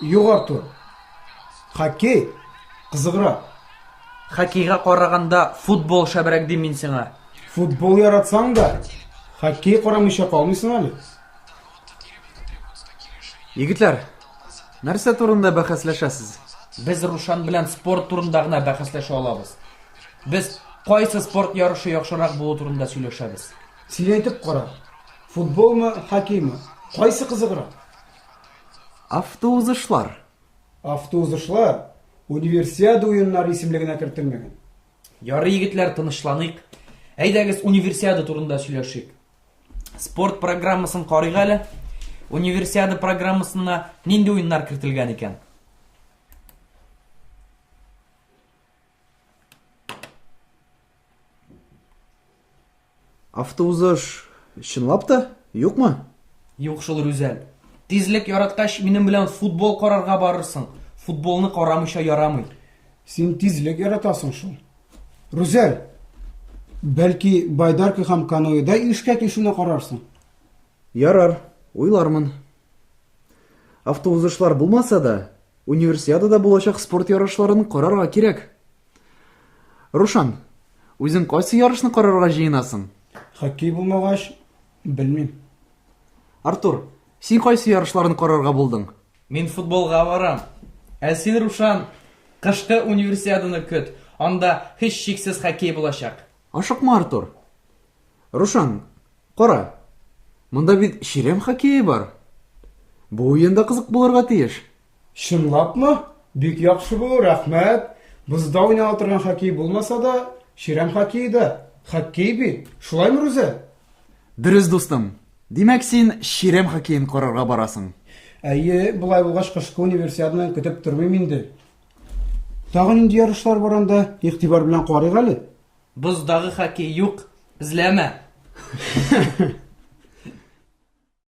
Юк, Артур. Хоккей кызыграк. Хоккейга караганда футбол шәбрәк дим мин сиңа. Футбол яратсаң да, хоккей карамыйча калмыйсың әле. Егетләр, нәрсә турында бәхәсләшәсез? Без Рушан белән спорт турында гына бәхәсләшә алабыз. Без кайсы спорт ярышы яхшырак булу турында сөйләшәбез. Син әйтеп кара. Футболмы, хоккеймы? Кайсы кызыграк? Автоузышлар. Автоузышлар Универсиада уеннары исемлегенә кертелмәгән. Ярый, егетләр, тынычланыйк. Әйдәгез, Универсиада турында сөйләшик. Спорт программасын карыйк әле. Универсиада программасына нинди уеннар кертелгән икән? Автоузыш чынлап та юкмы? Юк шул, Рүзәл. Тизлек яраткач, минем белән футбол карарга барырсың. Футболны карамыйча ярамый. Син тизлек яратасың шул. Рүзәл, бәлки байдарка һәм каноэда ишкәк ишүне карарсың? Ярар, уйлармын. Автоузышлар булмаса да, Универсиадада булачак спорт ярышларын карарга кирәк. Рушан, үзең кайсы ярышны карарга җыенасың? Хоккей булмагач, белмим. Артур, син кайсы ярышларны карарга булдың? Мин футболга барам. Ә син, Рушан, кышкы Универсиаданы көт. Анда һичшиксез хоккей булачак. Ашыкма, Артур. Рушан, кара. Монда бит чирәм хоккее бар. Бу уен да кызык булырга тиеш. Чынлапмы? Бик яхшы бу, рәхмәт. Бозда уйнала торган хоккей булмаса да, чирәм хоккее да хоккей бит. Шулаймы, Рүзәл? Дөрес, дустым. Димәк, син чирәм хоккеен карарга барасың. Әйе, болай булгач, кышкы Универсиаданы көтеп тормыйм инде. Тагын нинди ярышлар бар анда? Игътибар белән карыйк әле. Боздагы хоккей юк, эзләмә.